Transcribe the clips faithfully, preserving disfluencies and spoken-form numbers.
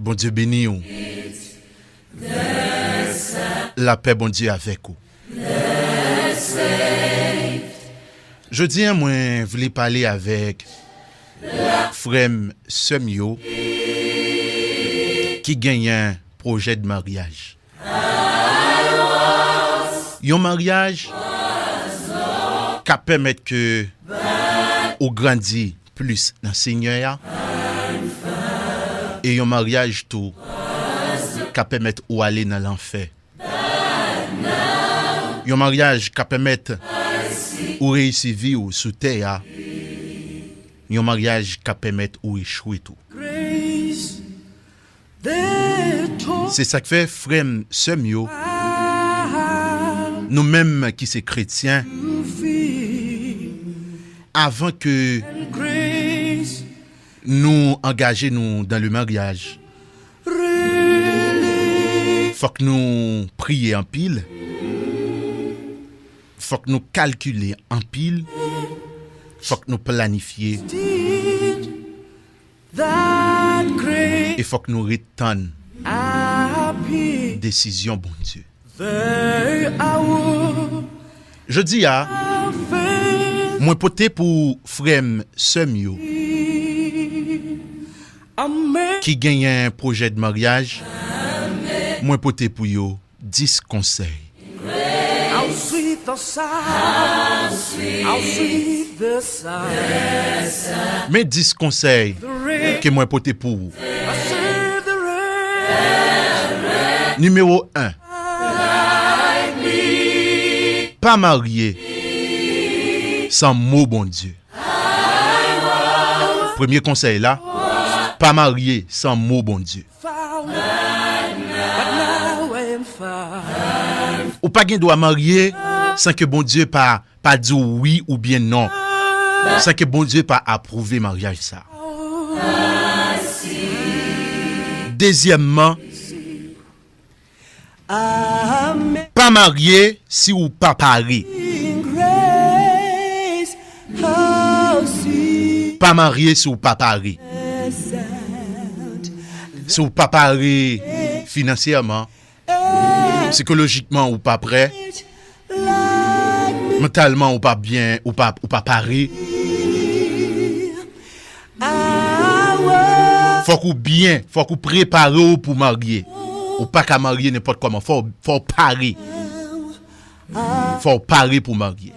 Bondye beni w. Lapè Bondye avèk ou. Jodi a, mwen vle pale avèk frè m, sè m yo ki genyen pwojè de maryaj. Yon maryaj k ap pèmèt ke ou grandi plis nan Senyè a, e yon maryaj tou k ap pèmèt ou ale nan lanfè. Yon maryaj k ap pèmèt ou reyisi vi w sou tè a. Yon maryaj k ap pèmèt ou echwe tou. Se sa k fè, frè m, sè m yo, nou menm ki se kretyen, avan ke nou angaje nou dans le mariage, fòk nou priye anpil, fòk nou kalkile anpil, fòk nou planifye, e fòk nou ret tann desizyon Bondye. Jodi a, mwen pote pou frè m, sè m yo ki genyen pwojè de maryaj, mwen pote pou yo dis konsèy. Men dis konsèy ke mwen pote pou ou. Nimewo en, pa marye san mo Bondye. Premye konsèy la, pa marye san mo Bondye. Ou pa gen dwa marye san ke Bondye pa, pa di w wi oubyen non, san ke Bondye pa apwouve maryaj sa. Dezyèmman, pa marye si w pa pare. Pa marye si w pa pare. Si w pa pare finansyèman, sikolojikman ou pa prè, mantalman ou pa byen, ou pa, ou pa pare. Fòk ou byen, fòk ou prepare w pou marye. Ou pa ka marye nenpòt kòman. Fò, fò w pare. Fò w pare pou marye.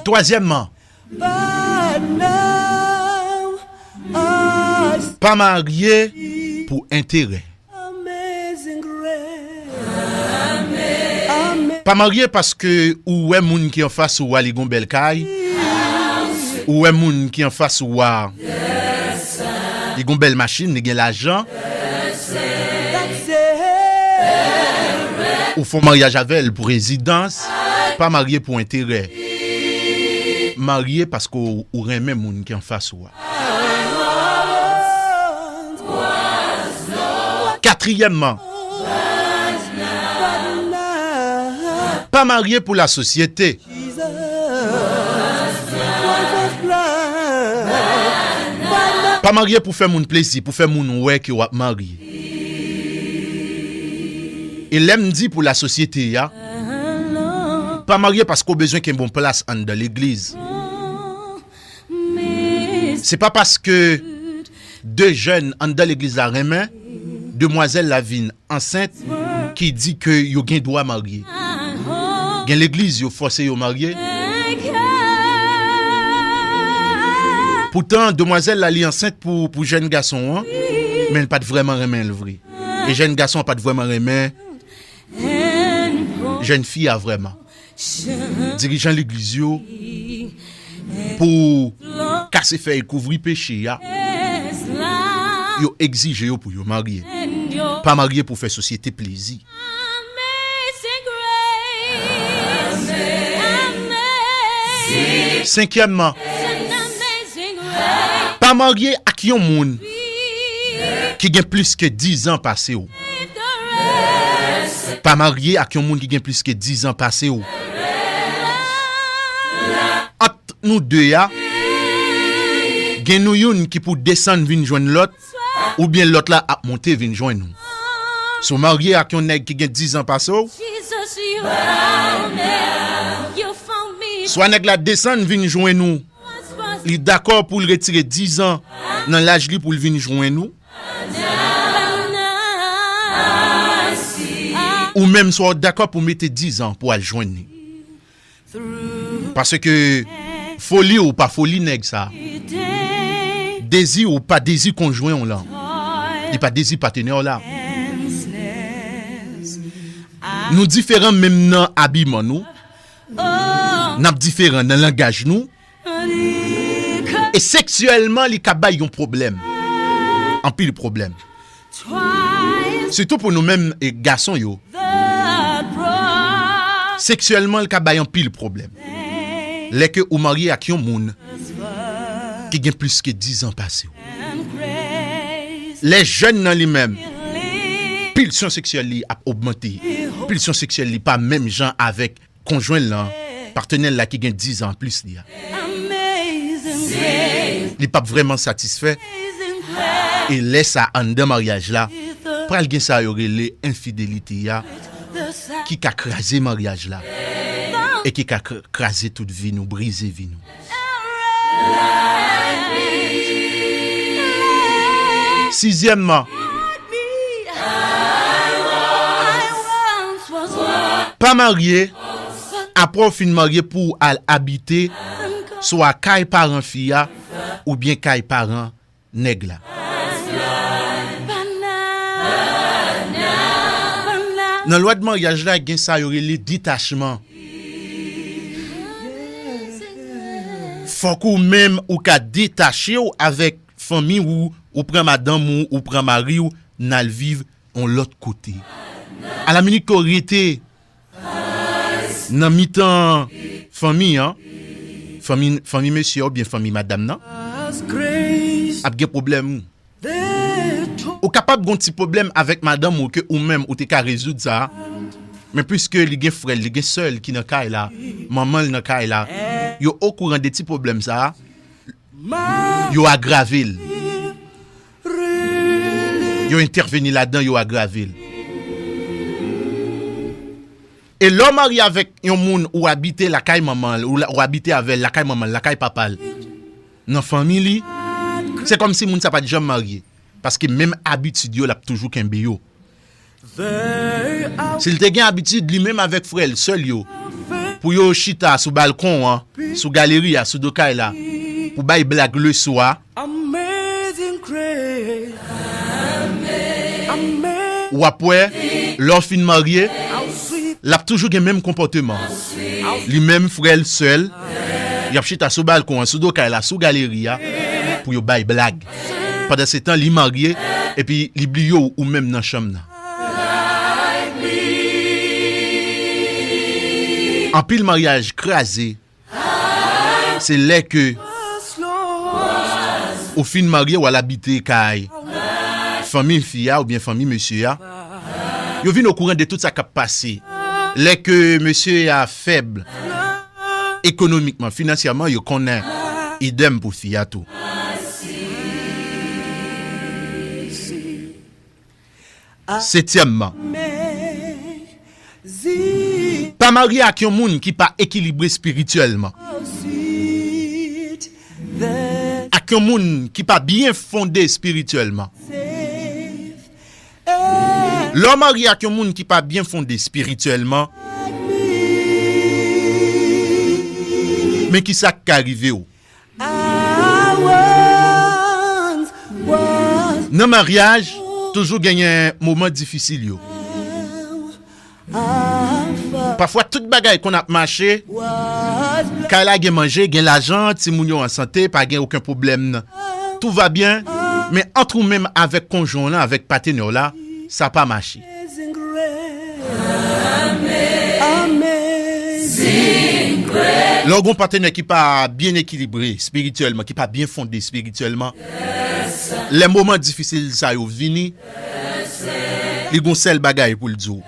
Twazyèmman, pa marye pou enterè. Pa marye paske ou wè moun ki anfas ou a, li gon bèl kay. Ou wè moun ki anfas ou a, li gon bèl machin, li gen lajan. Ou fè yon maryaj avè l pou rezidans. Pa marye pou enterè. Marye paske w, ou renmen moun ki anfas ou a. Katriyèmman, pa marye pou lasosyete. Pa marye pou fè moun plezi, pou fè moun wè ke w ap marye. E lè m di pou lasosyete a, pa marye paske w bezwen kenbe yon plas anndan legliz. Se pa paske de jèn anndan legliz la renmen, demwazèl la vin ansent ki di ke yo gen dwa marye. Gen legliz yo fòse yo marye. Poutan, demwazèl la li ansent pou, pou jèn gason an, men l pa t vrèman renmen l vre. E jèn gason an pa t vrèman renmen jèn fi a vrèman. Dirijan legliz yo, pou kase fèy kouvri peche a, yo egzije yo pou yo marye. Pa marye pou fè sosyete plezi. Senkyèmman, pa marye ak yon moun ki gen plis ke diz an pase w. Pa marye ak yon moun ki gen plis ke diz an pase w. Ant nou de a, Gen nou youn ki pou desann vin jwenn lòt, oubyen lòt la ap monte vin jwenn ou. Si w marye ak yon nèg ki gen diz an pase w, swa nèg la desann vin jwenn ou, li dakò pou l retire diz an nan laj li pou l vin jwenn ou, ou menm swa w dakò pou mete diz an pou al jwenn li. Paske foli ou pa foli nèg sa. Dezi ou pa dezi konjwen w lan. Li pa dezi patenè w la. Nou diferan menm nan abiman nou. N ap diferan nan langaj nou. E seksyèlman, li ka bay yon pwoblèm. Anpil pwoblèm. Sitou pou nou menm, e, gason yo. Seksyèlman, li ka bay anpil pwoblèm. Lè ke ou marye ak yon moun ki gen plis ke diz an pase w. Lè jèn nan li menm, pilsyon seksyèl li ap ogmante. Pilsyon seksyèl li pa menm jan avèk konjwen l lan, patenè l la ki gen diz an plis li a. Li p ap vrèman satisfè. E lè sa anndan maryaj la, pral gen sa yo rele enfidelite a, ki ka kraze maryaj la, e ki ka kr-, kraze tout vi nou, brize vi nou. Sizyèmman, pa marye, apre w fin marye pou w al abite, swa kay paran fi a, oubyen kay paran nèg la. Nan lwa de maryaj la, gen sa yo rele detachman. Fòk ou menm ou ka detache w avèk fanmi w, ou pran madanm ou, ou pran mari w, n al viv yon lòt kote. Alaminit ke w rete nan mitan fanmi an, fanmi, fanmi mesye a oubyen fanmi madanm nan, ap gen pwoblèm. Ou kapab gon ti pwoblèm avèk madanm ou ke ou menm ou te ka rezoud sa, men piske li gen frè l, li gen sè l ki nan kay la, manman l nan kay la, yo okouran de ti pwoblèm sa, yo agrave l. Yo entèveni ladan, yo agrave l. E lè w marye avèk yon moun ou abite lakay manman l, ou la, ou abite avè l lakay manman l, lakay papa l, nan fanmi li, se kòmsi moun sa pa t janm marye. Paske menm abitid yo, l ap toujou kenbe yo. Si l te gen abitid, li menm avèk frè l, sè l yo, pou yo chita sou balkon an, sou galeri a, sou do kay la, pou bay blag leswa, w ap wè, lè w fin marye, l ap toujou gen menm konpòteman. Li menm, frè l, sè l, y ap chita sou balkon an, sou do kay la, sou galeri a, pou yo bay blag. Pandansetan, li marye, epi li bliye w, ou menm nan chanm nan. Anpil maryaj kraze, se lè ke ou fin marye, w al abite kay fanmi fi a oubyen fanmi mesye a. Yo vin okouran de tout sa k ap pase. Lè ke mesye a fèb ekonomikman, finansyèman, yo konnen. Idèm pou fi a tou. Setyèmman, pa marye ak yon moun ki pa ekilibre espirityèlman. Ak yon moun ki pa byen fonde espirityèlman. Lè w marye ak yon moun ki pa byen fonde espirityèlman, men ki sa k ka rive w? Nan maryaj, toujou genyen moman difisil yo. Pafwa, tout bagay konn ap mache. Kay la gen manje, gen lajan, timoun yo an sante, pa gen okenn pwoblèm. Tout va bien. Men ant ou menm avèk konjwen w lan, avèk patenè w la, sa pa mache. Lè w gen yon patenè ki pa byen ekilibre espirityèlman, ki pa byen fonde espirityèlman, lè moman difisil sa yo vini, li gon sèl bagay pou l di w.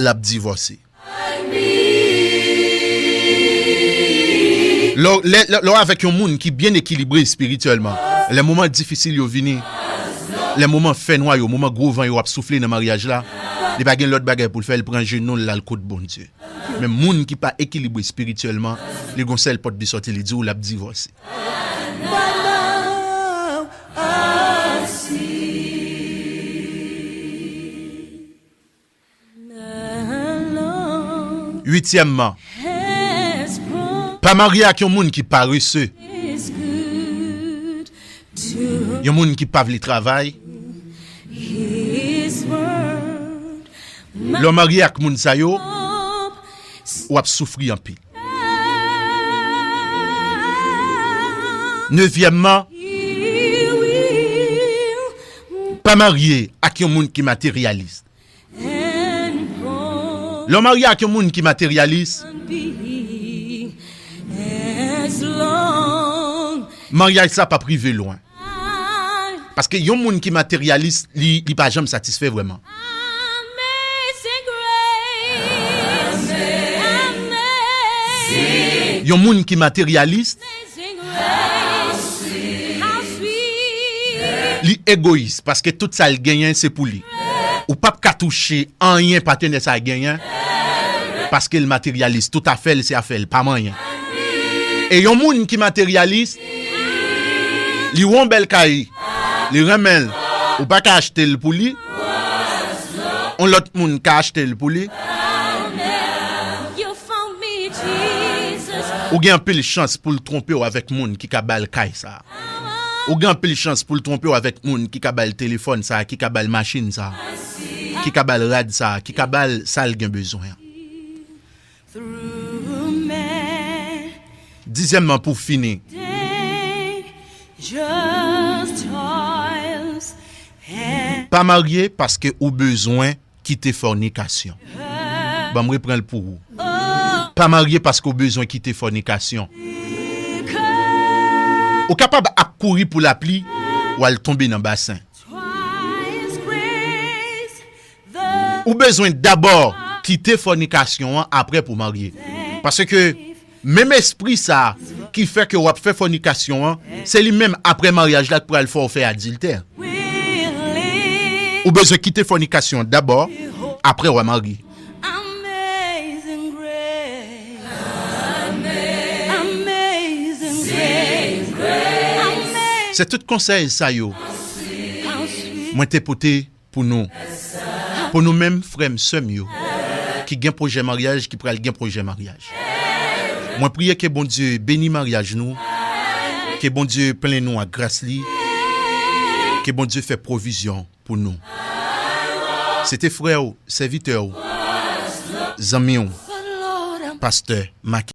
L ap divòse. Lè, lè, lè, lè w avèk yon moun ki byen ekilibre espirityèlman, lè moman difisil yo vini, lè moman fènwa yo, moman gwo van yo ap soufle nan maryaj la, li pa gen lòt bagay pou l fè, l pran jenou l, l al kot Bondye. Men moun ki pa ekilibre espirityèlman, li gon sèl pòt de sòti, li di w l ap divòse. Uityèmman, pa marye ak yon moun ki parese, yon moun ki pa vle travay. Lè w marye ak moun sa yo, w ap soufri anpil. Nevyèmman, pa marye ak yon moun ki materyalis. Lè w marye ak yon moun ki materyalis, maryaj sa p ap rive lwen. Paske yon moun ki materyalis, li, li pa janm satisfè vrèman. Yon moun ki materyalis, li egoyis, paske tout sa l genyen, se pou li. Ou p ap ka touche anyen patenè sa a genyen, paske l materyalis. Tout afè l, se afè l, pa manyen. E yon moun ki materyalis, li wè yon bèl kay, li renmen l, ou pa ka achte l pou li, yon lòt moun ka achte l pou li. Ou gen anpil chans pou l twonpe w avèk moun ki ka ba l kay sa a. Ou gen anpil chans pou l twonpe w avèk moun ki ka ba l telefòn sa a, ki ka ba l machin sa a, ki ka ba l rad sa a, ki ka ba l sa l gen bezwen an. Dizyèmman, pou fini, pa marye paske ou bezwen kite fònikasyon. Ban m repran l pou ou. Pa marye paske w bezwen kite fònikasyon. Ou kapab ap kouri pou lapli, w al tonbe nan basen. Ou bezwen dabò kite fònikasyon an apre pou w marye. Paske menm espri sa a ki fè ke w ap fè fònikasyon an, se li menm apre maryaj la k pral fè w fè adiltè. Ou bezwen kite fònikasyon an dabò, apre w a marye. Se tout konsèy sa yo mwen te pote pou nou. Pou nou menm, frè m, sè m yo, ki gen pwojè maryaj, ki pral gen pwojè maryaj. Mwen priye ke Bondye beni maryaj nou, ke Bondye plen nou ak gras li, ke Bondye fè pwovizyon pou nou. Se te frè w, sèvitè w, zanmi w, pastè Macky.